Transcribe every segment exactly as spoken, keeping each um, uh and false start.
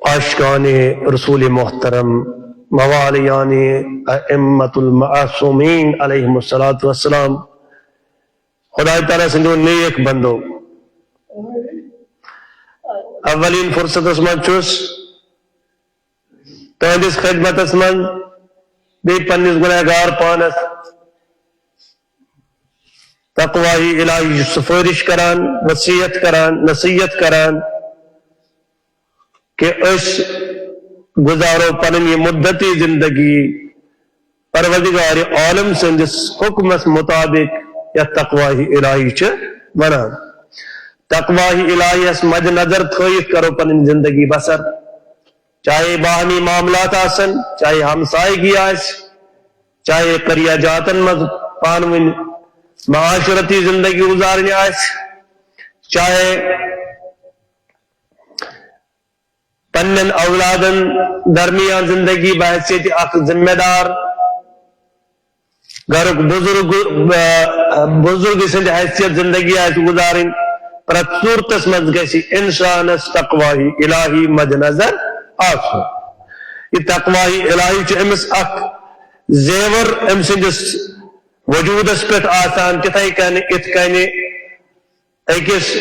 عاشقان رسول محترم، موالیان ائمة المعصومین علیہم الصلوۃ والسلام، خدای تعالیٰ سٕنٛدیو نیک بندو، اولین فرصتس منٛز چھُس تُہنٛدِس خدمتس منٛز بیٚیہِ پننِس گنہگار پانس تقوی الہی سفارش کران، وصیت کران، نصیحت کران کہ أسۍ گزارو پنٕنۍ یہِ مدتی زندگی پروردگار عالم سٕنٛدِس حکمس مطابق، یتھ تقوی الہی چھِ ونان۔ تقوی الہیس مد نظر تھٲیِتھ کرو پنٕنۍ زندگی بسر، چاہے باہمی معاملات آسن، چاہے ہمسایگی آسہِ، چاہے قریہ جاتن منٛز پانہٕ ؤنۍ معاشرتی زندگی گزارٕنۍ آسہِ، چاہے پننٮ۪ن اولادن درمیان زندگی بحیثیت اکھ ذمہ دار گرُک بزرگ، آ، بزرگ سٕنٛدِ حیثیت زندگی آسہِ گزارٕنۍ، پرٛٮ۪تھ صورتس منٛز گژھِ انسانس تقوی الہی مد نظر آسُن۔ یہِ تقوی الہی چھُ أمِس اکھ زیور أمۍ سٕنٛدِس وجودس پٮ۪ٹھ آسان، تِتھے کٔنۍ، یِتھ کٔنۍ أکِس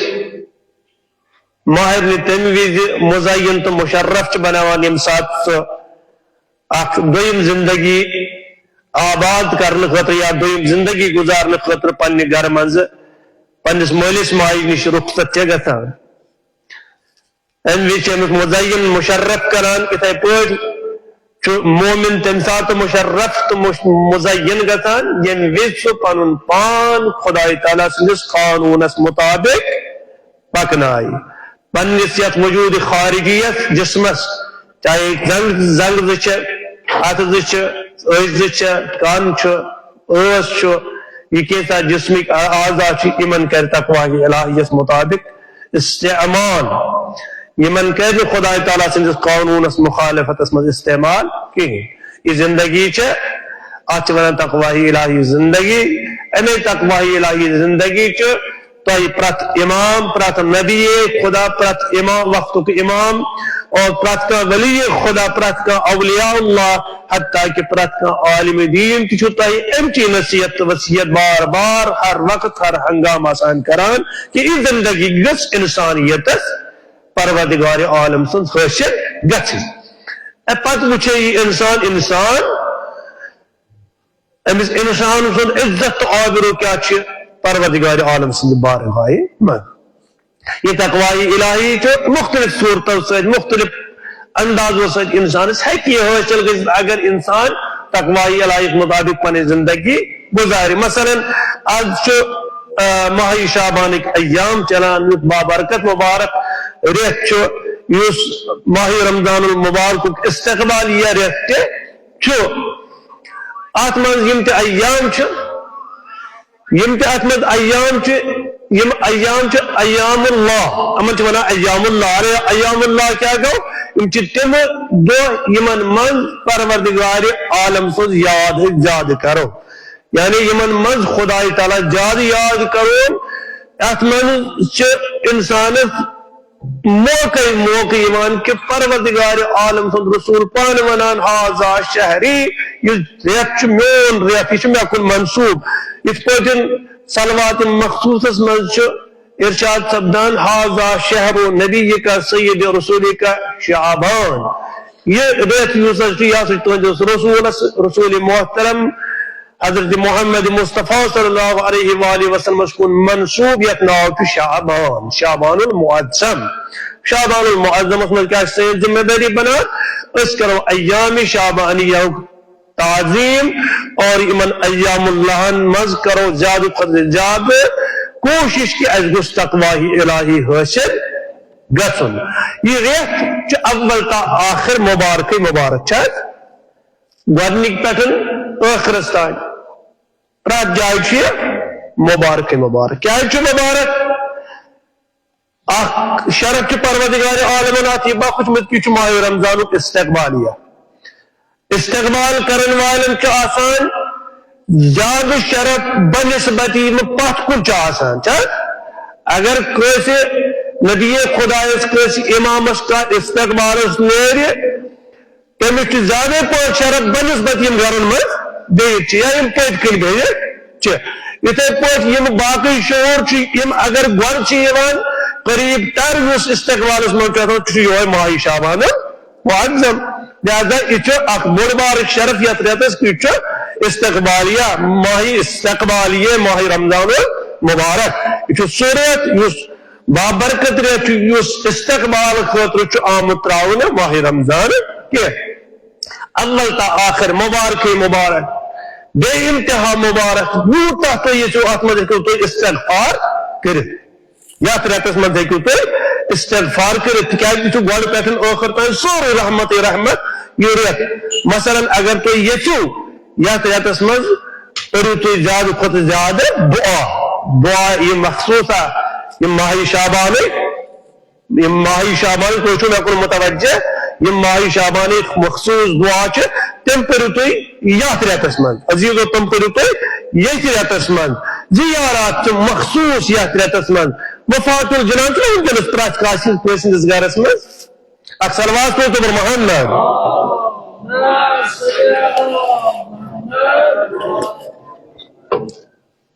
ماہرنہِ تَمہِ وِزِ مُزین تہٕ مُشرف چھُ بَناوان، ییٚمہِ ساتہٕ سُہ اکھ دوٚیِم زِندگی آباد کرنہٕ خٲطرٕ یا دوٚیِم زِندگی گُزارنہٕ خٲطرٕ پننہِ گرٕ منٛزٕ پننِس مٲلِس ماجہِ نِش رُخصت چھےٚ گژھان۔ اَمہِ وِزِ چھِ أمِس مُزین مُشرف کران۔ یِتھے پٲٹھۍ چھُ مومن تَمہِ ساتہٕ مُشرف تہٕ مُش-، مُزین گژھان، ییٚمہِ وِزِ سُہ پنُن پان خدای تعالیٰ سٕنٛدِس قانوٗنس مُطابق پکنایہِ۔ پننِس یتھ وجود خارجی یس، جسمس، چاہے زنگ، زنگ زٕ چھِ، اتھٕ زٕ چھِ، أچھ زٕ چھِ، کن چھُ، ٲس چھُ، یہِ کینٛژھا جسمٕکۍ اع-، اعضا چھِ، یِمن کرِ تقوی الہیس مطابق استعمال۔ یِمن کرِ نہٕ خدای تعالیٰ سٕنٛدِس قانوٗنس مخالفتس منٛز استعمال کِہیٖنۍ۔ یہِ زندگی چھِ، اتھ چھِ ونان تقوی الہی زندگی۔ امے تقوی الہی زندگی چھِ تۄہہِ پرٛٮ۪تھ امام، پرٛٮ۪تھ نبی خدا، پرٛٮ۪تھ امام، وقتُک امام اور پرٛٮ۪تھ کانٛہہ ولی خدا، پرٛٮ۪تھ کانٛہہ اولیاء اللہ، حتیٰ کہ پرٛٮ۪تھ کانٛہہ عالم دین تہِ چھُ تۄہہِ امچی نصیحت تہٕ وصیت بار بار ہر وقت ہر ہنگام آسان کران کہ یہِ زندگی گٔژھ انسانیتس پروردگار عالم سٕنٛز حٲصِل گژھٕنۍ۔ اے پتہٕ وٕچھے یہِ انسان، انسان أمِس انسان سُنٛد عزت تہٕ آبرو کیٛاہ چھِ پروردگار عالم سٕنٛدِ بارگاہہِ منٛز۔ یہِ تقوی الہی چھُ مختلف صورتو سۭتۍ، مختلف اندازو سۭتۍ انسانس ہیٚکہِ یہِ حٲصِل گٔژھِتھ، اگر انسان تقوی الہی مطابق پنٕنۍ زندگی گُزارِ۔ مثلاً، از چھُ، آ، ماہ شعبانٕکۍ ایام چلان، یُتھ بابرکت مبارک رٮ۪تھ چھُ، یُس ماہ رمضان المبارکُک استقبالیہ رٮ۪تھ تہِ چھُ۔ اتھ منٛز یِم تہِ ایام چھِ، یِم تہِ اتھ منٛز ایام چھِ، یِم ایام چھِ ایام اللہ، یِمن چھِ ونان ایام اللہ۔ ارے، ایام اللہ کیٛاہ گوٚو؟ یِم چھِ تِم دۄہ یِمن منٛز پروردگار عالم سٕنٛز یاد أسۍ زیادٕ کرو، یعنی یِمن منٛز خداے تعالیٰ زیادٕ یاد کرون۔ اتھ منٛز چھِ انسانس موقعے موقعہٕ یِوان کہِ پروردگار عالم سُنٛد رسول پانہٕ ونان، "ھذا شہری"، یہِ رٮ۪تھ چھُ میون رٮ۪تھ، یہِ چھُ مےٚ کُن منسوب۔ یِتھ پٲٹھۍ صلوات مخصوصس منٛز چھُ ارشاد سپدان، "ھذا شہر نبیک سید رسولک شعبان"۔ یہِ رٮ۪تھ یُس حظ چھُ، یہِ ہسا چھُ تُہنٛدِس رسولس، رسول محترم حضرت محمد مصطفیٰ صلی اللہ علیہ وآلہ وسلمس کُن منسوب، یتھ ناو چھُ شعبان، شعبان المعظم۔ شعبان المعظمس منٛز کیٛاہ چھِ سٲنۍ ذمہ دٲری بنان؟ أسۍ کرو ایام شعبانیہ تعظیم اور یِمن ایام اللہن منٛز کرو زیادٕ کھۄتہٕ زیادٕ کوٗشش کہِ اَسہِ گوٚژھ تقوی الہی حٲصِل گژھُن۔ یہِ رٮ۪تھ چھُ اول تا آخر مبارکٕے مبارک، چھا؟ گۄڈنِکۍ پٮ۪ٹھ ٲخرس تام پرٛٮ۪تھ جایہِ چھُ یہِ مبارکٕے مبارک۔ کیٛازِ چھُ مبارک؟ اکھ شرف چھُ پروردگار عالمن اتھ یہِ بخشمُت کہِ یہِ چھُ ماہ رمضانُک استقبالیہ۔ استقبال کرن والٮ۪ن چھُ آسان زیادٕ شرف بنسبت یِم پتھ کُن چھُ آسان، چھا؟ اگر کٲنٛسہِ نبی خدایس کٲنٛسہِ امامس کا استقبالس نیرِ، تٔمِس چھُ زیادَے پٲٹھۍ شرف بنسبت یِم گرن منٛز بِہِتھ چھِ یا یِم پٔتۍ کِنۍ بِہِتھ چھِ۔ یِتھَے پٲٹھۍ یِم باقٕے شعور چھِ، یِم اگر گۄڈٕ چھِ یِوان، قریب تر یُس استقبالس منٛز چھُ آسان، سُہ چھُ یِہوٚے ماہِ شعبان المعظم۔ لہذا یہِ چھُ اکھ بوٚڑ بارٕ شرف یتھ رٮ۪تس، یہِ چھُ استقبالیہ ماہِ، استقبالیہ ماہِ رمضان المبارک۔ یہِ چھُ سُہ رٮ۪تھ یُس بابرکت رٮ۪تھ چھُ، یُس استقبال خٲطرٕ چھُ آمُت تراونہٕ ماہِ رمضان کینٛہہ۔ اول تا آخر مبارکٕے مبارک، بے انتہا مبارک۔ یوٗتاہ تُہۍ یژھِو، اتھ منٛز ہیٚکِو تُہۍ استغفار کٔرِتھ۔ یتھ رٮ۪تس منٛز ہیٚکِو تُہۍ استغفار کٔرِتھ، تِکیازِ یہِ چھُ گۄڈٕ پٮ۪ٹھ ٲخر تام سورُے رحمتٕے رحمت یہِ رٮ۪تھ۔ مثلاً، اگر تُہۍ یژھِو یتھ رٮ۪تس منٛز کٔرِو تُہۍ زیادٕ کھۄتہٕ زیادٕ دعا، دعا یہِ مخصوٗص آ، یہِ ماہِ شعبانٕے، یہِ ماہِ شعبانٕے، تُہۍ چھِو مےٚ کُن متوجہ، یہِ ماہِ شعبانٕے مخصوٗص دعا چھِ، تِم پٔرِو تُہۍ یتھ رٮ۪تس منٛز۔ عزیزو، تِم پٔرِو تُہۍ ییٚتھۍ رٮ۪تس منٛز۔ زیارات چھِ مخصوٗص یتھ رٮ۪تس منٛز۔ مفاتُل جنان چھُنہ وٕنکیٚنس پرٛٮ۪تھ کٲنٛسہِ، کٲنٛسہِ ہٕنٛدِس گرس منٛز؟ اکھ صلوات پٔرِو تِمن محمد۔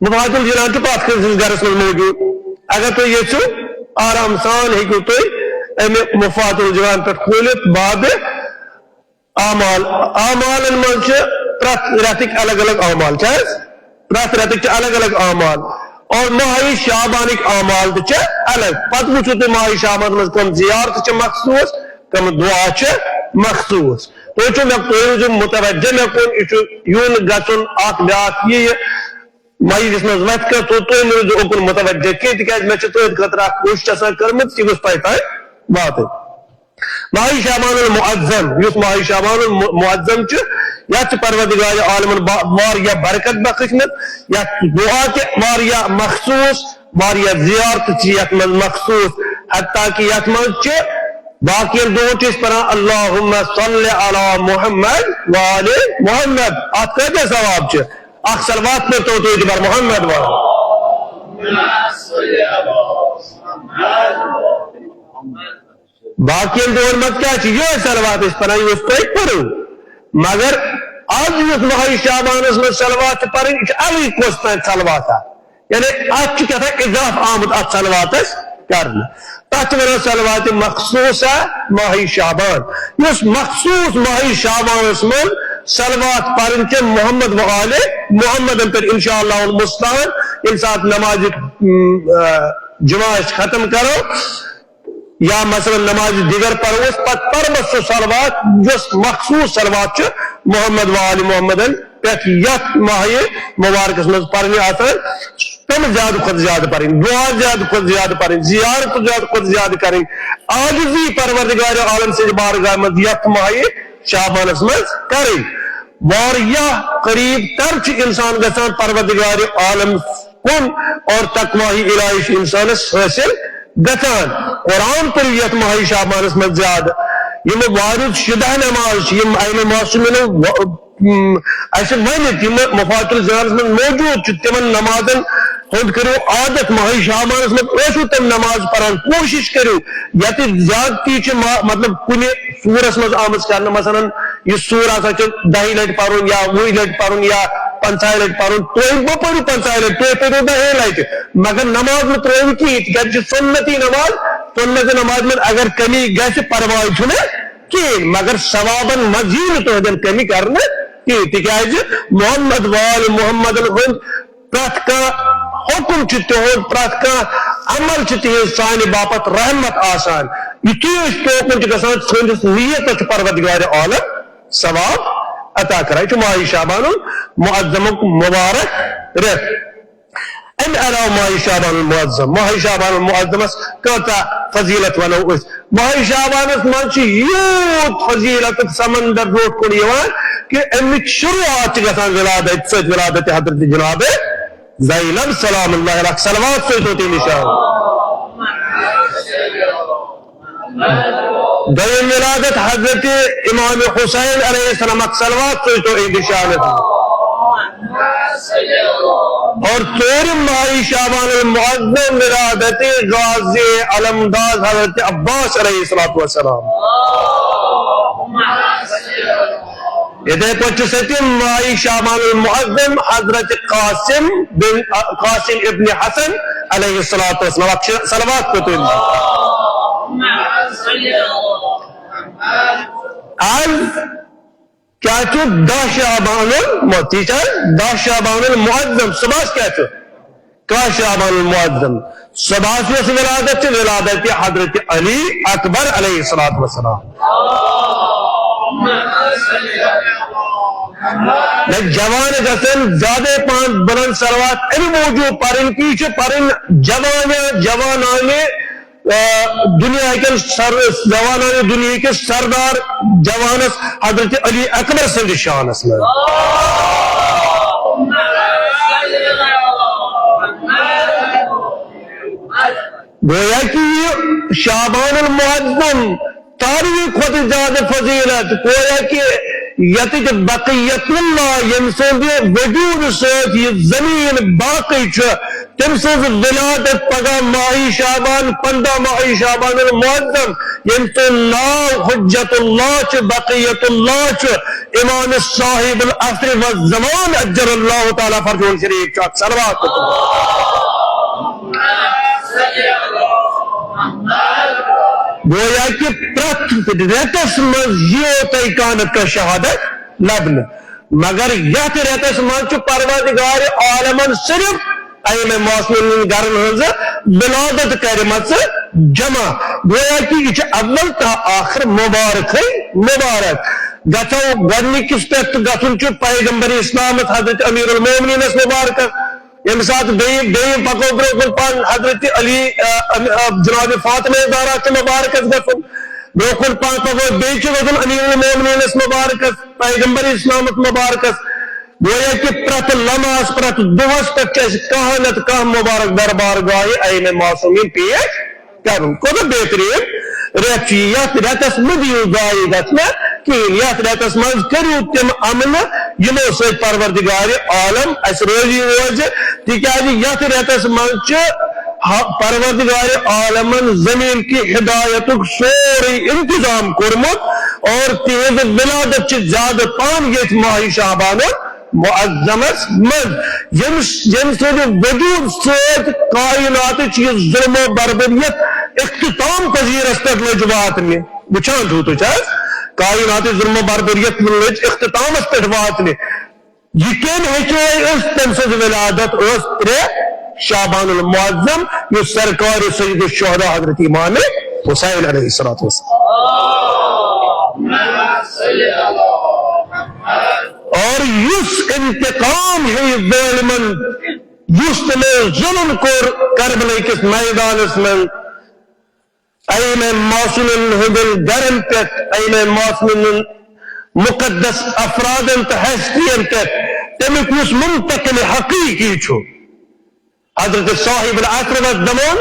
مفاتُل جنان چھُ پرٛٮ۪تھ کٲنٛسہِ ہٕنٛدِس گرس منٛز موجود۔ اگر تُہۍ یژھِو، آرام سان ہیٚکِو تُہۍ امہِ مفاتُل جنان پٮ۪ٹھ کھوٗلِتھ بابِ اعمال۔ اعمالن منٛز چھِ پرٛٮ۪تھ رٮ۪تٕکۍ الگ الگ اعمال۔ چھِ حظ؟ پرٛٮ۪تھ رٮ۪تٕکۍ چھِ الگ الگ اعمال۔ اور ماہِ شعبانٕکۍ اعمال تہِ چھِ الگ۔ پتہٕ وٕچھِو تُہۍ ماہِ شعبانس منٛز کم زیارتہٕ چھِ مخصوٗص، کم دعا چھِ مخصوٗص۔ تُہۍ چھِو مےٚ، تُہۍ روٗزِو متوجہ مےٚ کُن، یہِ چھُ یُن گژھُن اکھ بیاکھ یہِ، یہِ مجلس منٛز وتھِ کانٛہہ، تُہۍ، تُہۍ مہٕ روٗزِو اوکُن متوجہ کینٛہہ، تِکیازِ مےٚ چھِ تُہنٛدِ خٲطرٕ اکھ کوٗشش آسان کٔرمٕژ، یہِ گوٚژھ تۄہہِ تام واتٕنۍ۔ ماہِ شعبان المعظم، یُس ماہِ شعبان الم-، معظم چھُ، یتھ چھِ پروردگار عالمن با-، واریاہ برکت بخشمٕژ، یتھ دعا تہِ واریاہ مخصوٗص، واریاہ زیارتہٕ چھِ یتھ منٛز مخصوٗص، حتیٰ کہِ یتھ منٛز چھِ باقین دۄہن چھِ أسۍ پران اللہم صل علی محمد و آل محمد۔ اتھ کۭتیاہ ثواب چھِ؟ اکھ صلوات پٔرۍتو تُہۍ تہِ بر محمد و۔ باقین دۄہن منٛز کیٛاہ چھِ؟ یِہوٚے صلوات أسۍ پران، یُس تۄہہِ پٔرِو۔ مگر از یُس ماہِ شعبانس منٛز صلوات چھِ پرٕنۍ، یہِ چھِ الگٕے کۄس تام صلوات اکھ۔ یعنی اتھ چھُ کیٛاہ تام اضافہٕ آمُت اتھ صلواتس کرنہٕ۔ تتھ چھِ ونان صلوات مخصوصہ ماہِ شعبان۔ یُس مخصوص ماہِ شعبانس منٛز صلوات پرٕنۍ چھِ محمد و آل محمدن پٮ۪ٹھ، انشاءاللہ المستعان۔ ییٚمہِ ساتہٕ نمازِ، م، آ، جمعہ أسۍ ختم کرو، یا مثلاً نمازِ دِگر پرو أسۍ، پتہٕ پرٕ بہٕ سُہ صلوات یۄس مخصوٗص صلوات چھِ محمد و آل محمدن پٮ۪ٹھ یتھ ماہِ مبارکس منٛز پرنہِ آسان۔ تِم زیادٕ کھۄتہٕ زیادٕ پرٕنۍ، دعا زیادٕ کھۄتہٕ زیادٕ پرٕنۍ، زیارت زیادٕ کھۄتہٕ زیادٕ کرٕنۍ، عاجزی پروردگار عالم سٕنٛزِ بارگاہ منٛز یتھ ماہِ شعبانس منٛز کرٕنۍ۔ واریاہ قریب تر چھُ انسان گژھان پروردگار عالم کُن اور تقوی الہی چھُ انسانس حٲصِل گژھان۔ قرآن پٔرِو یتھ ماہِ شعبانس منٛز زیادٕ۔ یِم وارد شدہ نماز چھِ، یِم اہل معصومینو و-، م، اسہِ ؤنِتھ، یِم مفاتُل جنانس منٛز موجود چھِ، تِمن نمازن ہُنٛد کٔرِو عادت۔ ماہِ شعبانس منٛز ٲسِو تِم نماز پران، کوٗشش کٔرِو۔ یتہِ زیادتی چھِ ما-، مطلب کُنہِ سورس منٛز آمٕژ کرنہٕ، مثلاً یہِ سورہ ہسا چھُ دَہہِ لٹہِ پرُن یا وُہہِ لٹہِ پرُن یا پنٛژاہہِ لٹہِ پرُن، تُہۍ مہ پٔرِو پنٛژاہہِ لٹہِ، تُہۍ پٔرِو دَہے لٹہِ، مگر نماز مہ ترٲوِو کِہیٖنۍ، تِکیازِ یہِ چھِ سُنتی نماز۔ سُنتِ نمازِ منٛز اگر کمی گژھِ، پرواے چھُنہٕ کِہیٖنۍ، مگر ثوابن منٛز یی نہٕ تُہنٛدٮ۪ن کمی کرنہٕ کِہیٖنۍ، تِکیازِ محمد وال محمدن ہُنٛد پرٛٮ۪تھ کانٛہہ حُکُم چھُ تِہُنٛد، پرٛٮ۪تھ کانٛہہ عمل چھُ تِہنٛز سانہِ باپتھ رحمت آسان۔ یُتھُے أسۍ توکُن چھِ گژھان، سٲنِس نیتس چھُ پروردگار عالم ثواب عطا کران۔ یہِ چھُ ماہِ شعبان المعظمُک مبارک رٮ۪تھ۔ امہِ علاوٕ ماہِ شعبان المعظم، ماہِ شعبان المعظمس کۭژاہ فضیلت ونو أسۍ؟ ماہِ شعبانس منٛز چھُ یوٗت فضیلتُک سمندر برونٛٹھ کُن یِوان کہِ امِچ شروعات چھِ گژھان ولادت سۭتۍ، ولادت حضرت جناب زینب سلام اللہ علیہ۔ صلوات سۭتۍ ہوتے نشان۔ دوٚیِم ولادت حضرت امام حسین علیہ السلام، اکھ صلوات سوٗزتو أہِنٛدِ شانہٕ۔ اور ژوٗرِم ماہِ شعبان المعظم ولادت غازی علمداز حضرت عباس علیہ الصلوۃ والسلام۔ یِتھے پٲٹھۍ چھُ سٔتِم ماہِ شعبان المعظم حضرت قاسم بن، قاسم ابن حسن علیہ الصلوۃ والسلام۔ اکھ چھُ صلوات پٔتِم۔ آز کیا چھُ دہ شعبان المعظم؟ ٹھیک ہے، دہ شعبان المعظم۔ صبحس کیا چھُ؟ کاہ شعبان المعظم۔ صبحس یۄس ولادت چھِ، ولادت چھِ حضرت علی اکبر علیہ الصلوۃ والسلام۔ نہ، جوان گژھن زیادے پہن بلند صلوات اَمہِ موٗجوٗب پرٕنۍ کہِ یہِ چھِ پرٕنۍ جوانہِ، جوانانہِ، آ، دُنیا کٮ۪ن سر-، جوانانہِ دُنیا کِس سردار جوانس حضرت علی اکبر سٕنٛدِس شانس منٛز۔ گویا کہ یہ شعبان المعظم ساروی کھۄتہٕ زیادٕ فضیلت، گویا کہ یتٕچ بقیت اللہ، ییٚمہِ سٕنٛدِ وجود سۭتۍ یہِ زمین باقی چھُ، تٔمۍ سٕنٛز ولادت پگاہ ماہِ شعبان، پنٛداہ ماہِ شعبان المعظم، ییٚمہِ سُنٛد ناو حجت اللہ چھُ، بقیت اللہ چھُ، امام صاحب العصر والزمان عجل اللہ تعالیٰ فرجہ الشریف چھُ۔ اکھ صلوات۔ گویا کہ پرٛٮ۪تھ رٮ۪تس منٛز یِیو تۄہہِ کانٛہہ نتہٕ کانٛہہ شہادت لبنہٕ، مگر یتھ رٮ۪تس منٛز چھُ پروردگار عالمن صرف ائمہ معصومین ہٕنٛدۍ گرن ہٕنٛز ولادت کرِمژ جمع۔ گویا کہ یہِ چھُ اول تا آخر مبارکٕے مبارک۔ گژھو گۄڈنِکِس پٮ۪ٹھ تہٕ گژھُن چھُ پیغمبر اسلامس حضرت امیر المومنینس مبارکس، ییٚمہِ ساتہٕ بیٚیہِ، بیٚیہِ پکو برٛونٛہہ کُن پہن حضرت علی، آ، ام-، آ، جناب فاطمہ زہرا تہِ مبارکس گژھُن۔ برٛونٛہہ کُن پہن پکو بیٚیہِ چھُ گژھُن امیر المومنینس مبارکس، پیغمبر اسلامس مبارکس۔ گویا کہ پرٛٮ۪تھ لمحس، پرٛٮ۪تھ دۄہس پٮ۪ٹھ چھُ اَسہِ کانٛہہ نتہٕ کانٛہہ مبارک دربار گاہہِ ائمہ معصومین پیش کرُن۔ کوٗتاہ بہتریٖن رٮ۪تھ چھُ یہِ۔ یتھ رٮ۪تس مہٕ دِیِو ضایع گژھنہٕ کِہیٖنۍ۔ یتھ رٮ۪تس منٛز کٔرِو تِم عملہٕ یِمو سۭتۍ پروردگار عالم اسہِ رٲضی روزِ، تِکیازِ یتھ رٮ۪تس منٛز چھُ ہ-، پروردگار عالمن زمین کہِ ہدایتُک سورُے انتظام کوٚرمُت اور تِہنٛز ولادت چھِ زیادٕ پہن ییٚتھۍ ماہِ شعبان معظمس منٛز، ییٚمہِ، ییٚمہِ سٕنٛدِ وجود سۭتۍ کائناتٕچ یہِ ظلم و بربریت اختتام پذیرس پٮ۪ٹھ لٔج واتنہِ۔ وٕچھان چھِو تُہۍ چھِ حظ؟ کائناتٕچ ظلم و بربریت لٔج اختتامس پٮ۪ٹھ واتنہِ۔ یہِ کٔمۍ ہیٚچھنٲے أسۍ؟ تٔمۍ سٕنٛز ولادت ٲس ترٛےٚ شعبان المعظم، یُس سرکار سید الشہداء حضرت امام حسین علیہ الصلوۃ والسلام۔ اور یُس انتقام ہے ظالمن، یُس تِمو ظلم کوٚر کربلہ کِس میدانس منٛز، ائمہ معصومین ہٕنٛدٮ۪ن گرن پٮ۪ٹھ، ائمہ معصومین ہٕنٛدٮ۪ن مقدس افرادن تہٕ ہستین پٮ۪ٹھ، تمیُک یُس منتقم حقیقی چھُ، حضرت صاحب العصر والزمان،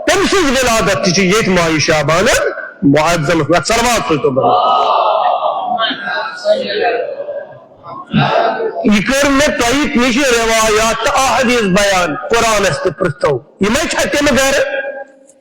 تٔمۍ سٕنٛز ولادت تہِ چھِ ییٚتھۍ ماہِ شعبان المعظمس منٛز۔ صلوات سوزتو بہٕ۔ یہِ کٔر مےٚ تۄہہِ نِش روایات تہٕ احادیث بیان، قرآنس تہِ پرٛژھو، یِمے چھا تِم گرٕ؟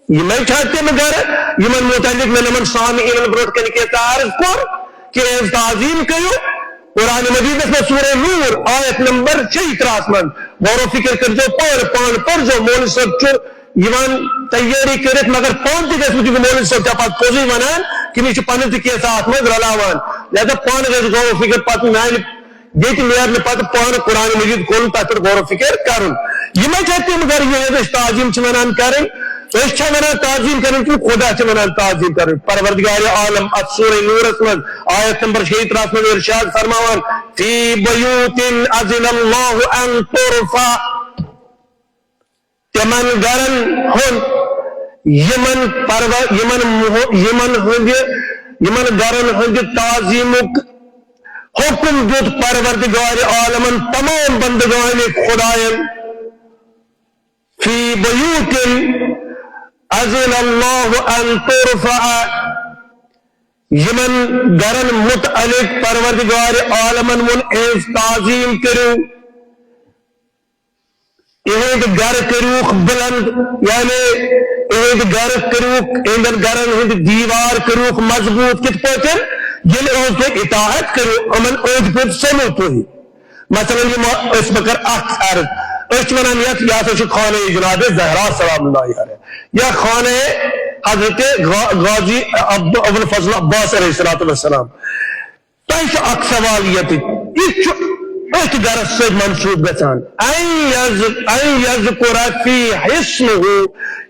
یِمے چھا تِم گرٕ یِمن متعلق مےٚ یِمن سامعیٖنن برونٛٹھ کنہِ کینٛژھا عرض کوٚر کہِ اہنٛز تعظیم کٔرِو؟ قرآن مجیدس منٛز سورہ نور آیت نمبر شیٚیہِ ترٛہس منٛز غور و فکر کٔرۍزیو، پانہٕ پانہٕ پٔرۍزیو۔ مولوی صٲب چھُ یِوان تیٲری کٔرِتھ، مگر پانہٕ تہِ گژھِ وٕچھُن کہِ مولوی صٲب چھا پتہٕ پوٚزُے ونان کِنہٕ یہِ چھُ پنٕنۍ تہِ کینٛژھا اتھ منٛز رلاوان۔ لہذا پانہٕ گژھِ غور و فکر پتہٕ میانہِ ییٚتہِ نیرنہٕ پتہٕ پانہٕ قرآن مجید کھولُن، تتھ پٮ۪ٹھ غور و فکر کرُن۔ یِمے چھا تِم گرٕ یِہنٛز أسۍ تعظیم چھِ ونان کرٕنۍ؟ أسۍ چھا ونان تعظیم کرٕنۍ کِنہٕ خدا چھِ ونان تعظیم کرٕنۍ؟ پروردگار عالم اتھ سورہ نورس منٛز آیت نمبر شیٚیہِ ترٛہس منٛز ارشاد فرماوان، فی بیوت اذن اللہ ان ترفع۔ تِمن گرن ہُنٛد یِمن پرو-، یِمن مُہ-، یِمن ہٕنٛدِ، یِمن گرن ہٕنٛدِ تعظیٖمُک حُکم دیُت پروردگارِ عالمن تمام بندگانِ خداین۔ فی بیوتن اذن اللہ ان ترفع، یِمن گرن متعلق پروردگارِ عالمن ووٚن، اہنٛز تعظیٖم کٔرِو۔ اِہِنٛدۍ گَرٕ کٔرِوُکھ بُلنٛد، یعنی اِہِنٛدۍ گَرٕ کٔرِوُکھ، اِہِنٛدٮ۪ن گَرَن ہٕنٛدۍ دیٖوار کٔرِوُکھ مضبوٗط۔ کِتھ پٲٹھۍ؟ ییٚلہِ یِہٕنٛز تُہۍ اطاعت کٔرِو، یِمَن أنٛدۍ پٔتۍ سٔمِو تُہۍ۔ مثلاً، یِم أسۍ، بہٕ کَرٕ اَکھ عرض، أسۍ چھِ وَنان یَتھ، یہِ ہسا چھُ خانہ جناب زہرا سلام اللہ علیہا یا خانہ حضرت غا-، غازی عبد، ابوالفضل عباس علیہ الصلوۃ والسلام۔ تۄہہِ چھُ اکھ سوال ییٚتہِ، یہِ چھُ أتھۍ گرس سۭتۍ منسوٗب گژھان۔ ان یذ-، ان یذکر فیہ اسمہ،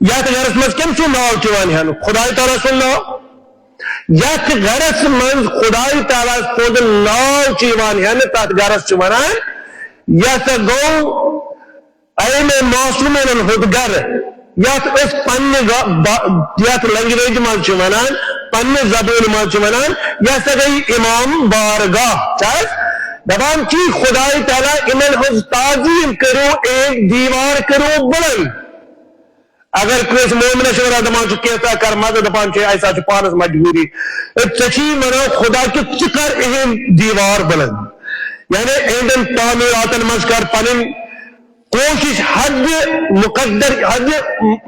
یتھ گرس منٛز کٔمۍ سُنٛد ناو چھُ یِوان ہٮ۪نہٕ؟ خداے تعالیٰ سُنٛد ناو۔ یتھ گرس منٛز خداے تعالیٰ سُنٛد ناو چھُ یِوان ہٮ۪نہٕ، تتھ گرس چھِ ونان، یہِ ہسا گوٚو اے مےٚ معصومینن ہُنٛد گرٕ، یتھ أسۍ پننہِ گا-، با-، یتھ language منٛز چھِ ونان، پننہِ زبٲنۍ منٛز چھِ ونان، یہِ ہسا گٔے امام بارگاہ۔ چھا حظ؟ دپان چھِ خداے تعالیٰ، یِمن ہٕنٛز تعظیٖم کٔرِو، اِہِنٛدۍ دیٖوار کٔرِو بُلنٛد۔ اگر کٲنٛسہِ مومنس چھِ ونان، دپان چھِ، کینٛژھا کر مدد، دپان چھِ، اسہِ حظ چھِ پانس مجبوٗری۔ ہے، ژےٚ چھی ونان خدا کہِ ژٕ کر اِہِنٛدۍ دیٖوار بُلنٛد، یعنی اِہِنٛدٮ۪ن تعمیٖراتن منٛز کر پنٕنۍ کوٗشِش حد مقدر، حد،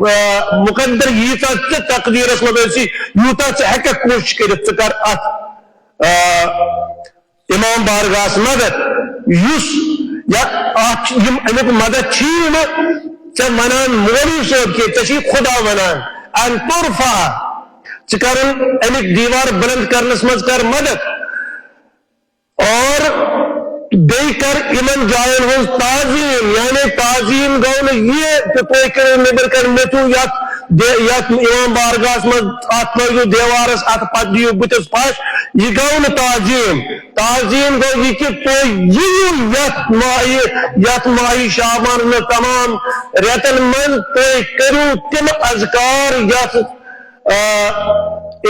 آ، مقدر ییٖژاہ ژےٚ تقدیٖرس منٛز ٲسی، یوٗتاہ ژٕ ہٮ۪ککھ کوٗشِش کٔرِتھ، ژٕ کر اتھ، آ، امام بارگاہس مدد، یُس یا اتھ یِم امیُک مدد چھی نہٕ ژےٚ ونان مولوی صٲب کینٛہہ، ژےٚ چھی خدا ونان، ان ترفع، ژٕ کرُن امیُک دیٖوار بلند کرنس منٛز کر مدد۔ اور بیٚیہِ کر یِمن جاین ہٕنٛز تعظیٖم، یعنی تعظیٖم گوٚو نہٕ یہِ کہِ تُہۍ کٔرِو نیٚبرٕ کنہِ مٔتھِو یتھ دے-، یتھ امام بارگاہس منٛز، اتھ لٲگِو دیوارس، اتھ پتہٕ دِیِو بُتھِس پھش، یہِ گوٚو نہٕ تعظیٖم۔ تعظیٖم گوٚو یہِ کہِ تُہۍ یِیِو یتھ ماہِ، یتھ ماہِ شعبانس منٛز تمام رٮ۪تن منٛز تُہۍ کٔرِو تِم اذکار یتھ آ،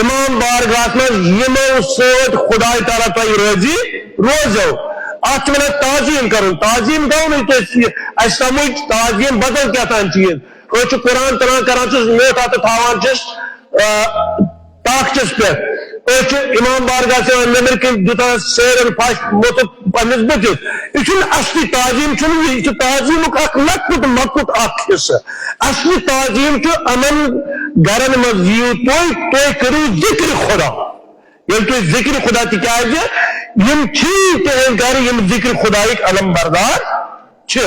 امام بارگاہس منٛز یِمو سۭتۍ خداے تعالیٰ تۄہہِ رٲضی روزیو۔ اتھ چھِ ونان تعظیٖم کرُن۔ تعظیٖم گوٚو نہٕ تۄہہِ یہِ، اسہِ سمجھ تعظیٖم بدل کیٛاہ تام چیٖز۔ أسۍ چھِ قرآن تلاوت کران چھِس، میوٗٹھ ہتہٕ تھاوان چھِس، آ، تاخچس پٮ۪ٹھ۔ أسۍ چھِ امام بارگاہس یِوان نیٚبرۍ کِنۍ دیُت سیرن پھش موٚتھُکھ پننِس بٕتھِس۔ یہِ چھُنہٕ اصلی تعظیٖم، چھُنہٕ یہِ، یہِ چھُ تعظیٖمُک اکھ لۄکُٹ مۄکُٹ اکھ حصہٕ۔ اصلی تعظیٖم چھُ یِمن گرن منٛز یِیِو تُہۍ، تُہۍ کٔرِو ذِکرِ خدا۔ ییٚلہِ تُہۍ ذِکرِ خدا، تِکیٛازِ یِم چھی تِہنٛدۍ گرٕ یِم ذِکرِ خدایِکۍ علم بردار چھِ۔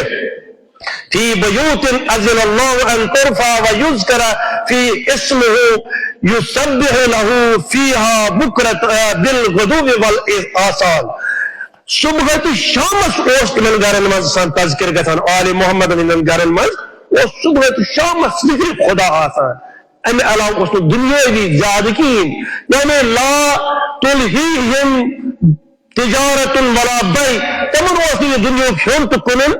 فی بیوت اذن اللہ ان ترفع و یذکر فی اسمہ یسبح لہ فیہا بکرۃ، بالغدو والآصال۔ صبح تہٕ شامس اوس تِمن گرن منٛز آسان تذکر گژھان، آل محمد ہٕنٛدٮ۪ن گرن منٛز اوس صبح تہٕ شامس ذکر خدا آسان۔ امہِ علاوٕ اوس نہٕ دُنیٲوی زیادٕ کِہیٖنۍ، یعنی لا تلہیہم تجارت ولا بیع، تِمن اوس نہٕ یہِ دُنیاہُک ہیوٚن تہٕ کٕنُن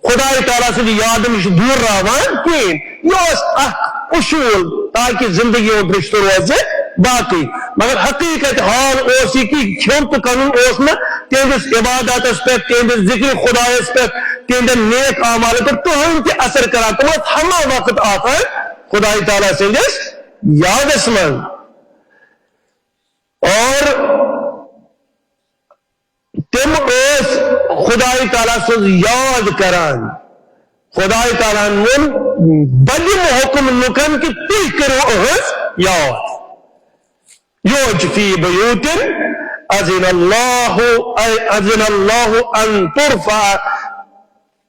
خداے تعالیٰ سٕنٛدِ یادٕ نِش دوٗر راوان کِہیٖنۍ۔ یہِ اوس اکھ اصوٗل تاکہِ زندگی ہُنٛد رِشتہٕ روزِ باقٕے۔ مگر حقیٖقت حال اوس یہِ کہِ کھیوٚن تہٕ کَنُن اوس نہٕ تِہنٛدِس عبادتس پٮ۪ٹھ، تِہنٛدِس ذِکرِ خدایس پٮ۪ٹھ، تِہنٛدٮ۪ن نیک اعمالن پٮ۪ٹھ کٕہٕنۍ تہِ اثر کران۔ تِم ٲسۍ ہما وقت آسان خداے تعالیٰ سٕنٛدِس یادس منٛز۔ اور تِم ٲسۍ خداے تعالیٰ سٕنٛز یاد کران۔ خداے تعالیٰ ہن ووٚن، بہٕ دِمہٕ حُکم لُکن کہِ تُہۍ کٔرِو أہٕنٛز یاد۔ یوت فی بیوتن اذن اللہ، اذن اللہ ان ترفع،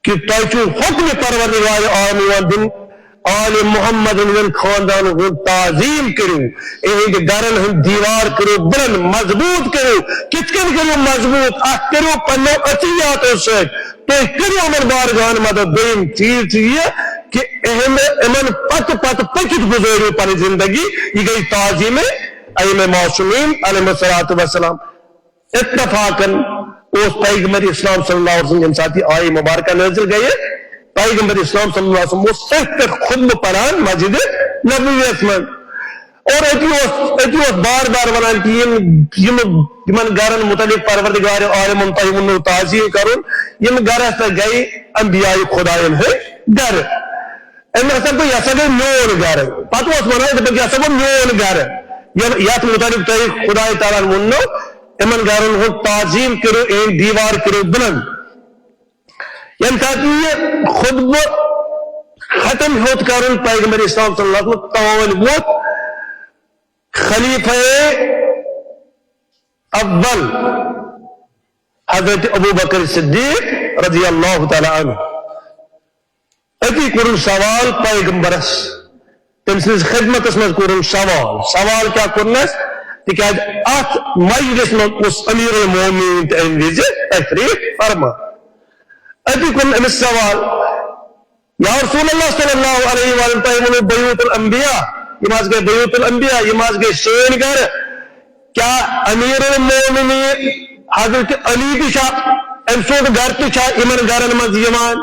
کہ تۄہہِ چھُو حکمِ پروردگار عالم یِوان دِنہٕ، آل محمد ہٕنٛدٮ۪ن خاندانن ہُنٛد تعظیٖم کٔرِو، اِہِنٛدِ گرن ہُنٛد دیوار کٔرِو بُلند، مضبوٗط کٔرِو۔ کِتھ کٔنۍ کٔرِو مضبوٗط؟ اکھ کٔرِو پننیو اَتھٕ یاتو سۭتۍ، تُہۍ کٔرِو یِمن بارگاہن مدد۔ دوٚیِم چیٖز چھُ یہِ کہ اِہِنٛدِ، یِمن پتہٕ پتہٕ پٔکِتھ گُزٲرِو پنٕنۍ زندگی۔ یہِ گٔے تعظیٖم ائمہ معصومین علیہم الصلوۃ والسلام۔ اتفاقاً اوس پیغمبر اسلام صلی اللہ علیہ وسلم ییٚمہِ ساتہٕ یہِ آیہِ مبارکہ نٲزِل گٔیہِ، پیغمبر اسلام صلی اللہ علیہ وسلم اوس تٔتھۍ پٮ۪ٹھ خطبہٕ پران مسجد نبویَس منٛز۔ اور أتی اوس، أتی اوس بار بار ونان کہ یِم، یِم، یِمن گرن متعلق پروردگار عالمن تۄہہِ ووٚنوٕ تعظیٖم کرُن، یِم گرٕ ہسا گٔے انبیاء خدایَن ہٕنٛدۍ گرٕ۔ أمۍ ہسا گوٚو، یہِ ہسا گوٚو میون گرٕ۔ پتہٕ اوس ونان، دوٚپُکھ، یہِ ہسا گوٚو میون گرٕ۔ یہِ، یتھ متعلق تۄہہِ خداے تعالیٰ ہن ووٚننو، یِمن گرن ہُنٛد تعظیٖم کٔرِو، یِہِنٛدۍ دیوار کٔرِو بُلند۔ ییٚمہِ ساتہٕ یہِ خطبہٕ ختم ہیوٚت کرُن پیغمبر اسلام صلی اللہ علیہ وسلم، تانۍ ووت خلیفہ اول حضرت ابو بکر صدیق رضی اللہ تعالی عنہ۔ أتی کوٚرُن سوال پیغمبرس، تٔمۍ سٕنٛدِس خدمتس منٛز کوٚرُن سوال۔ سوال کیٛاہ کوٚرنس؟ تِکیٛازِ اتھ مجلس منٛز اوس امیر المومنین تہِ امہِ وِزِ تشریف فرما۔ أتی کوٚرُن أمِس سوال، یا رسول اللہ صلی اللہ علیہ وسلم، تۄہہِ ووٚنوُ بیوت الانبیاء، یِم حظ گٔے بیوت الانبیاء، یِم حظ گٔے سٲنۍ گرٕ۔ کیٛاہ امیر المومنین حضرت علی تہِ چھا، أمۍ سُنٛد گرٕ تہِ چھا یِمن گرن منٛز یِوان؟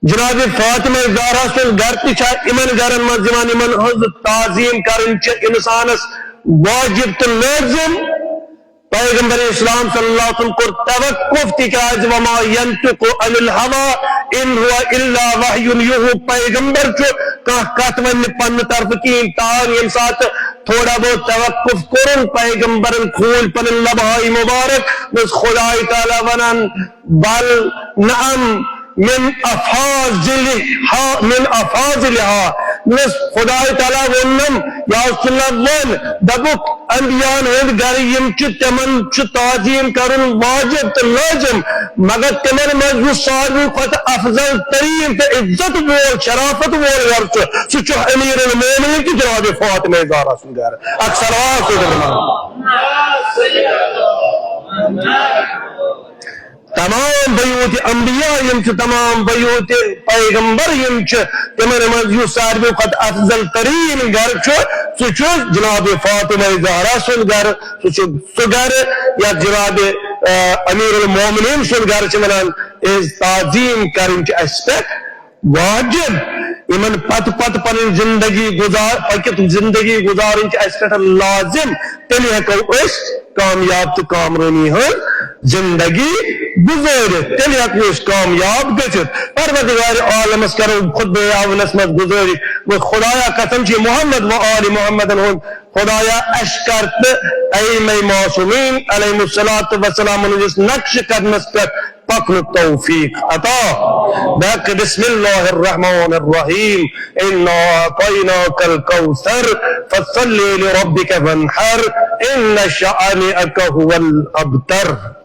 جناب فاطمہ زہرا سُنٛد گرٕ تہِ چھا یِمن گرن منٛز یِوان، یِمن ہٕنٛز تعظیم کرٕنۍ چھِ انسانس واجب تہٕ لٲزم؟ پیغمبر اسلام صلی اللہ علیہ وسلم کوٚر توقف، تِکیٛازِ وما ينطق عن الهوى ان هو الا وحي يوحى۔ پیغمبر چھُ کانٛہہ کتھ وننہٕ پننہٕ طرفہٕ کِہیٖنۍ۔ تان ییٚمہِ ساتہٕ تھوڑا بہت توقف کوٚرُن، پیغمبرن کھوٗلۍ پنٕنۍ لبہٕ ہاے مبارک، دوٚپُس، خداے تعالیٰ ونان، بل نعم من افاضلها، من افاضلها۔ دوٚپُس، خداے تعالیٰ ووٚننم، یا رسول اللہ ووٚن، دوٚپُکھ، انبیاءن ہٕنٛدۍ گرٕ یِم چھِ، تِمن چھُ تعظیم کرُن واجب تہٕ لٲزم، مگر تِمن منٛز یُس ساروی کھۄتہٕ افضل ترین تہٕ عزت وول، شرافت وول گرٕ چھُ، سُہ چھُ امیر المومنین تہٕ جناب فاطمہ زہرا سُنٛد گرٕ۔ اکھ صلوات سوزن۔ تمام بیوت انبیاء یِم چھِ، تمام بیوت پیغمبر یِم چھِ، تِمن منٛز یُس ساروی کھۄتہٕ افضل ترین گرٕ چھُ، سُہ چھُ جناب فاطمہ زہرا سُنٛد گرٕ۔ سُہ چھُ سُہ گرٕ یتھ جناب، آ، امیر المومنین سُنٛد گرٕ چھِ ونان۔ از تعظیم کرٕنۍ چھِ اسہِ پٮ۪ٹھ واجب۔ یِمن پتہٕ پتہٕ پنٕنۍ زندگی گزار، پٔکِتھ زندگی گزارٕنۍ چھِ اسہِ پٮ۪ٹھ لازم۔ تیٚلہِ ہٮ۪کو أسۍ کامیاب تہٕ کامرٲنی ہٕنٛز زندگی گزٲرِتھ۔ تیٚلہِ ہٮ۪کو أسۍ کامیاب گٔژھِتھ۔ پروردگار عالمس کرو خطبہ اولس منٛز گزٲرِش، وۄنۍ خدایا قسم چھِ محمد و آل محمدن ہُنٛد، خدایا، اَسہِ کر تہٕ ائمہ معصومین علیہم الصلوۃ والسلام ہٕنٛدِس نقش قدمس پٮ۪ٹھ پکنُک توفیق عطا۔ باقی بسم اللہ الرحمن الرحیم۔ انا اعطیناک الکوثر، فصل لربک وانحر، ان شانئک هو الابتر۔